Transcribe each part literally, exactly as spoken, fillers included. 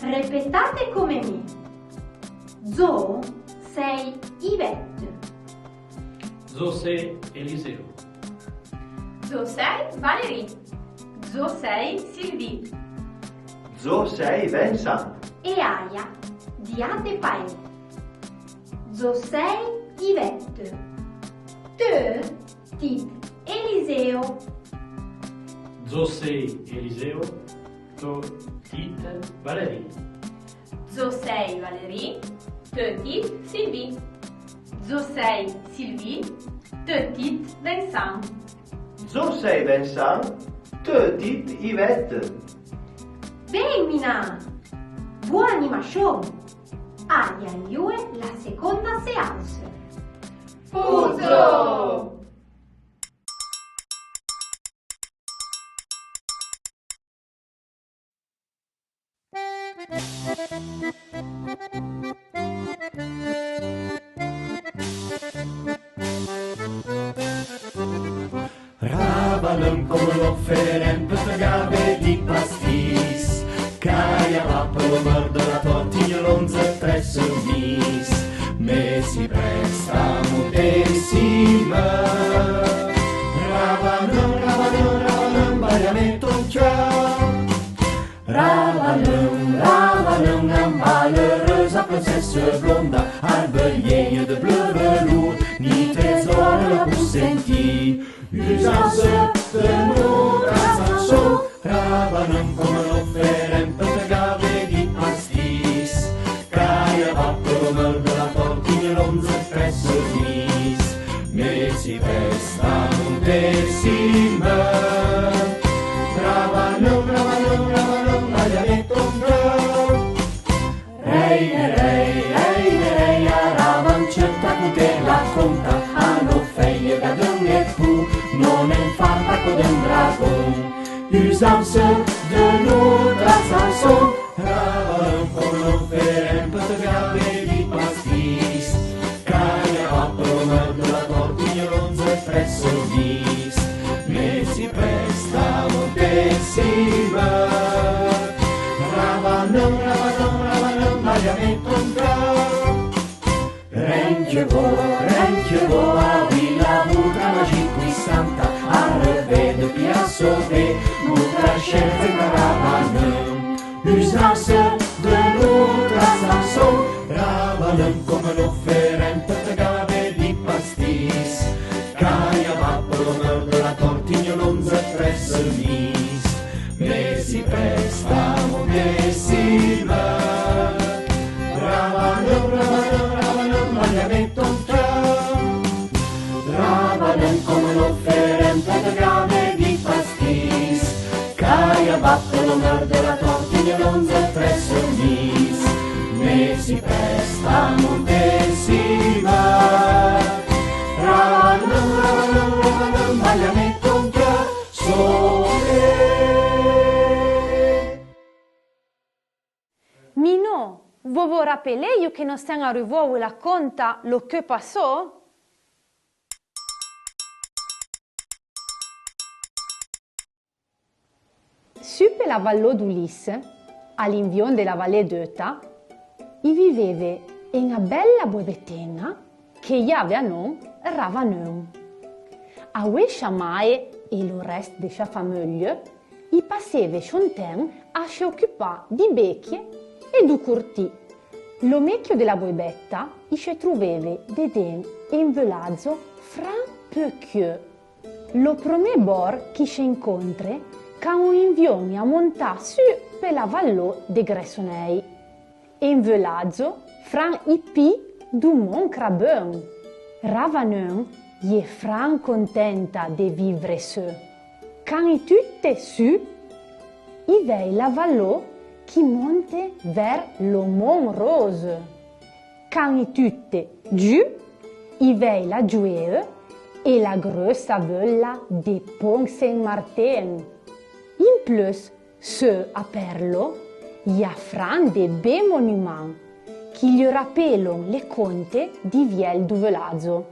Repétate comme mi. Dzo sei Yvette. Dzo sei Eliseo. Dzo sei Valérie. Dzo sei Sylvie. Dzo sei Vincent. E aia diate paé. Dzo sei Yvette. Te t'it Eliseo. Dzo sei Eliseo. Te t'it Valérie. Dzo sei Valérie. Te t'it Sylvie. Dzo sei Sylvie. Te t'it Vincent. Dzo sei Vincent. Te t'it Yvette. Bén minà! Boa animachón! Aia ioue la seconda séance. Poudzò! Ravaneun comme lo fé un peu de gavé di pastis, caia va pe lo meur de la tortinha, l'onze très soumise, mais si presta montésima. Ravaneun, ravaneun, ravaneun, baia mé ton cœur. Ravaneun, ravaneun, a malheureuse princesse blonde, arbelier de bleu velours, ni trésor la pou senti. Usance de notre chanson. Ravaneun comme lo fé un peu de gavé di pastis, caia va pe lo meur de la tortinha, l'onze très soumise, mais si presta montésima. Ravaneun, ravaneun, ravaneun, baia mé ton cœur. Rei, rei, rei, rei, a ravan tcheut a coute la conta, a no fé da deun e pou, non en farta co deun dragon. Usance de notre chanson. Ravaneun comme lo fé un peu de gavé di pastis, caia va pe lo meur de la tortinha, l'onze très soumise, mais si presta montésima. Ravaneun, ravaneun, ravaneun, baia mé ton cœur. Renque vo, renque vo, avouì la bouca magique puissante, a revê de pia sauvé, notre cher Ravaneun. Usance de notre chanson. Ravaneun comme lo fé un peu de gavé di pastis, caia va pe lo meur de la tortinha, l'onze très soumise, mais si presta montésima. Ravaneun, ravaneun, ravaneun, baia mé ton cœur. Ravaneun comme lo fé un peu de gavé di pastis, caia va pe lo meur de la tortinha, l'onze très soumise, mais si presta montésima. Ravaneun, ravaneun, ravaneun, baia mé ton cœur. Sole. Minó, vo vo rapelé io que no sen arruvó a la conta lo que passó? Su pe la valló du Lisse, a l'invion de la vallée d'Euta, i viveve ena bella boebetena que i ave a non Ravaneun. Avouì cha mae e lo rest de cha fameuille, i passeve chon ten a che ocupà di bécchie e du curtì. Lo méquio de la boebetta i che trouveve deden en veladzo fran peu quieu. Lo promé bor qu'i che incontre can on invion a montà su pe la valló de Gressonei. En veladzo fran i pi du Mon Crabeun. Ravaneun i é fran contenta de vivre seu. Can i tutte su, i vei la valló qui monte ver lo Mon Rose. Can i tutte giu, i vei la Djouée e la greussa vella de Pont Sen Marten. In plus, seu a Perlo, i a fran de bé monuman qui lle rapelon le conte di viel du veladzo.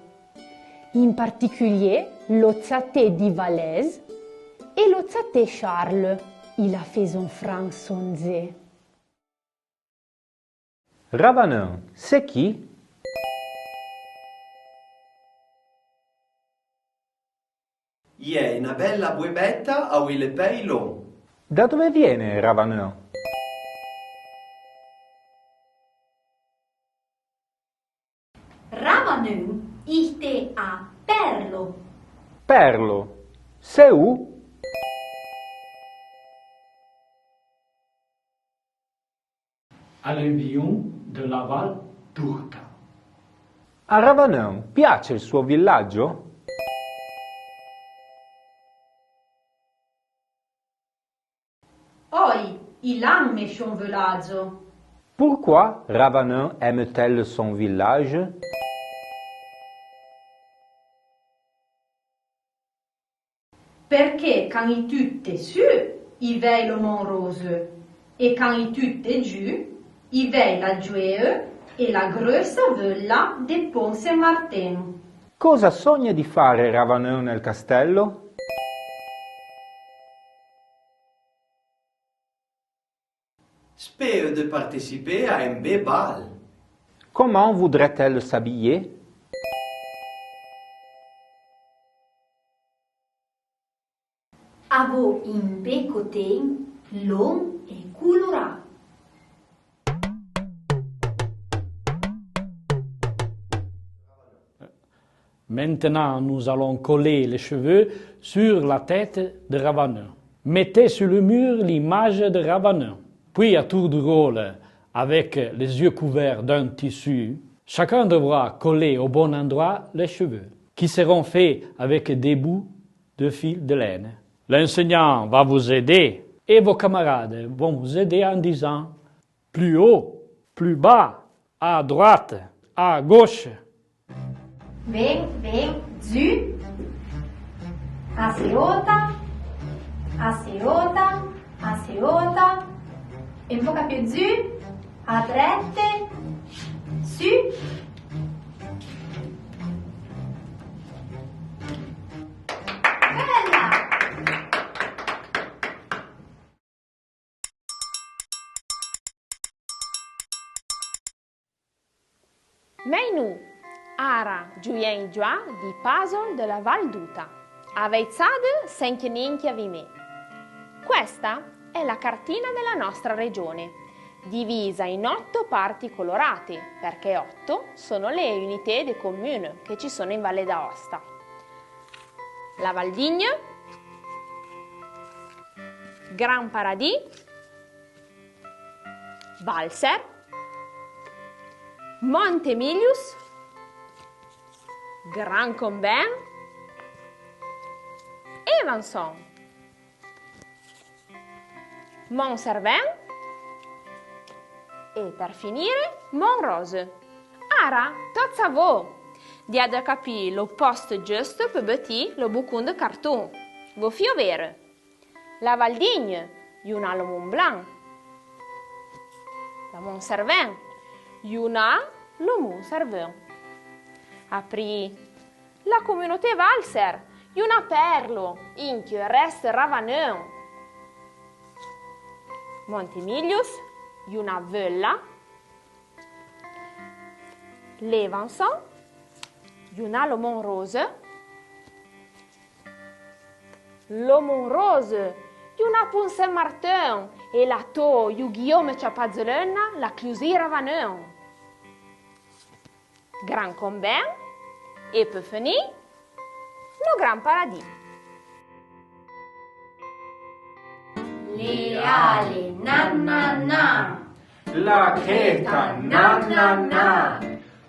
In particulié lo tsaté di Valèze e lo tsaté Charles. I l'a fé zon fran sondze. Ravaneun, sé qui? I è na bella buebetta avouì le pèi lon. Da dove viene Ravaneun? Ravaneun i té a Perlo. Perlo, sé ou? À l'environ de la Val d'Outa. A Ravaneun piace il suo villaggio? Oi, i l'ame chon veladzo. Pourquoi Ravaneun aime-t-elle son village? Perqué can i tutte su, i vèi lo Mon Rose, é can i tutte giù, i vèi la Djuée é la greussa veulla de Pont Saint-Martin. Cosa sogna di fare Ravaneun nel castello? Spée de participer a un bé bal. Comment voudrait-elle s'habiller? Avó un bé cotin lon é coulorà. Maintenant, nous allons coller les cheveux sur la tête de Ravaneun. Mettez sur le mur l'image de Ravaneun. Puis, à tour de rôle, avec les yeux couverts d'un tissu, chacun devra coller au bon endroit les cheveux, qui seront faits avec des bouts de fil de laine. L'enseignant va vous aider et vos camarades vont vous aider en disant : plus haut, plus bas, à droite, à gauche. Vén, vén, zu. A seota, a seota, a seota. Un poca più zu. A drette, su. Bella! Mèinoù, ara djouèn i djoà di puzzle de la Val d'Outa. Avèi tsade, sen que n'inque avimé. Questa è la cartina della nostra regione, divisa in otto parti colorate, perché otto sono le unité de commune che ci sono in Valle d'Aosta. La Valdigne, Grand Paradis, Walser, Mont Emilius, Grand Combin, Evançon, Mont Cervin é, per finire, Mont Rose. Ara, totse a vo! Diade capì lo poste juste pe betì lo boucon de carton. Vo fio vére. La Valdigne, i on a lo Mont Blanc. La Mont Cervin, i on a lo Mont Cervin. Aprì, la communauté Walser, i on a Perlo, inque reste Ravaneun. Mont Emilius, i on a Veulla. L'Evançon, i on a lo Mont Rose. Lo Mont Rose, i on a Pont Saint-Martin, é la to, i o Guillaume Chapazelena, la clousé Ravaneun. Grand Combin, é pe fenì, lo Grand Paradis. Le ale, na, na, na. La tèta, na, na, na.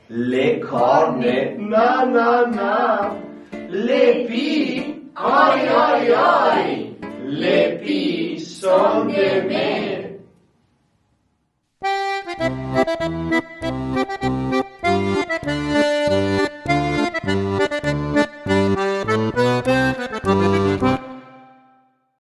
Le corne, na, na, na. Le pi, oi, oi, oi. Le pi son de mé.